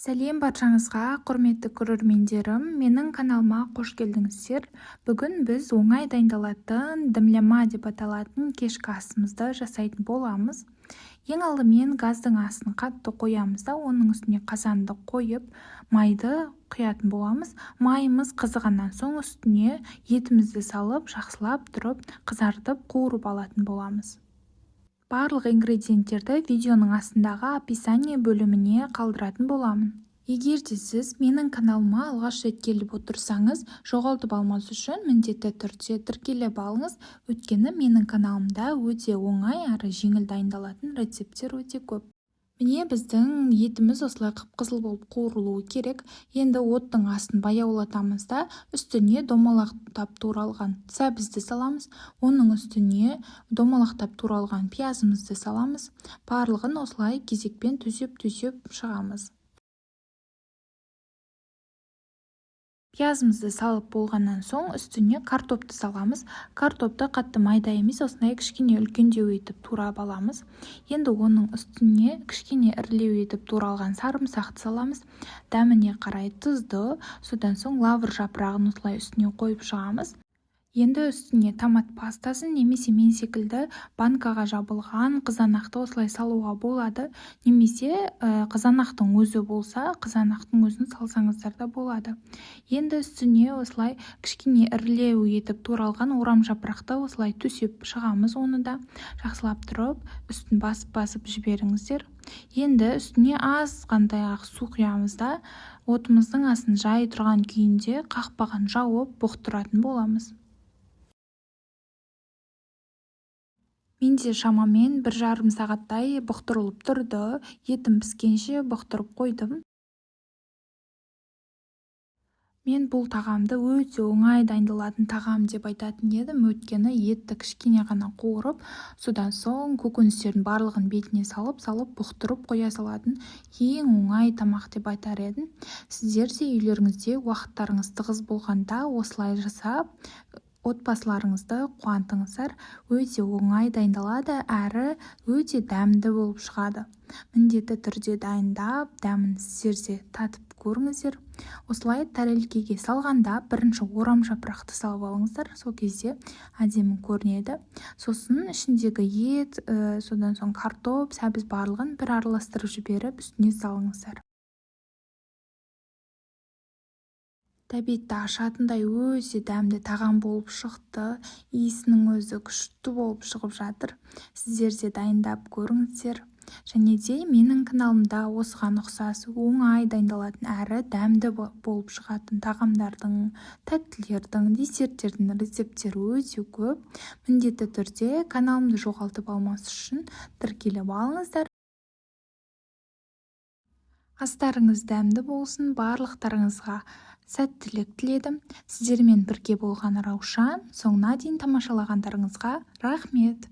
Сәлем баршаңызға, құрметті көрермендерім! Менің каналыма қош келдіңіздер. Бүгін біз оңай дайындалатын дымляма деп аталатын кешкі асымызды жасайтын боламыз. Ең алдымен газдың астын қатты қоямыз да, оның үстіне қазанды қойып, майды құятын боламыз. Майымыз қызығаннан соң үстіне етімізді салып, жақсылап тұрып қызартып қуырып алатын боламыз. Барлық ингредиенттерді видеоның астындағы описание бөліміне қалдыратын боламын. Егер де сіз менің каналыма алғаш рет келіп отырсаңыз, жоғалтып алмас үшін міндетті түрде тіркеліп алыңыз. Өйткені менің каналымда өте оңай әрі жеңіл дайындалатын рецепттер өте көп. Міне, біздің етіміз осылай қып-қызыл болып қуырылуы керек. Енді оттың астын баяулатамыз да, үстіне домалақтап туралған сәбізді саламыз. Оның үстіне домалақтап туралған пиязымызды саламыз. Барлығын осылай кезекпен төсеп-төсеп шығамыз. Пиязымызды салып болғаннан соң үстіне картопты саламыз. Картопты қатты майда емес, осындай кішкене үлкендеу етіп турап аламыз. Енді оның үстіне кішкене ірілеу етіп туралған сарымсақты саламыз. Дәміне қарай тұзды, содан соң лавр жапырағын осылай үстіне қойып шығамыз. Енді үстіне томат пастасын немесе мен секілді банкаға жабылған қызанақты осылай салуға болады. Немесе қызанақтың өзі болса, қызанақтың өзін салсаңыздар да болады. Енді үстіне осылай кішкене ірілеу етіп туралған орам жапырақты осылай төсеп шығамыз. Оны да жақсылап тұрып үстін басып-басып жіберіңіздер. Енді үстіне азғантай ақ су құямыз да, отымыздың астын жай тұрған күйінде қақпағын жауып бұқтыратын боламыз. Менде шамамен 1,5 сағаттай бұқтырылып тұрды. Етім піскенше бұқтырып қойдым. Мен бұл тағамды өте оңай дайындалатын тағам деп айтатын едім. Өйткені етті кішкене ғана қуырып, содан соң көкөністердің барлығын бетіне салып-салып бұқтырып қоя салатын ең оңай тамақ деп айтар едім. Сіздер де үйлеріңізде уақыттарыңыз тығыз болғанда осылай жасап, отбасыларыңызды қуантыңыздар. Өте оңай дайындалады, әрі өте дәмді болып шығады. Міндетті түрде дайындап, дәмін сіздер де татып көріңіздер. Осылай тәрелкеге салғанда бірінші орам жапырақты салып алыңыздар, сол кезде әдемі көрінеді. Сосын ішіндегі ет, содан соң картоп, сәбіз барлығын бір араластырып жіберіп үстіне салыңыздар. Тәбетті ашатындай өте дәмді тағам болып шықты. Иісінің өзі күшті болып шығып жатыр. Сіздер де дайындап көріңіздер. Және де менің каналымда осыған ұқсас оңай дайындалатын әрі дәмді болып шығатын тағамдардың, тәттілердің, десерттердің рецепттері өте көп. Міндетті түрде каналымды жоғалтып алмас үшін тіркеліп алыңыздар. Астарыңыз дәмді болсын, барлықтарыңызға сәттілік тіледім. Сіздермен бірге болған Раушан, соңына дейін тамашалағандарыңызға рахмет.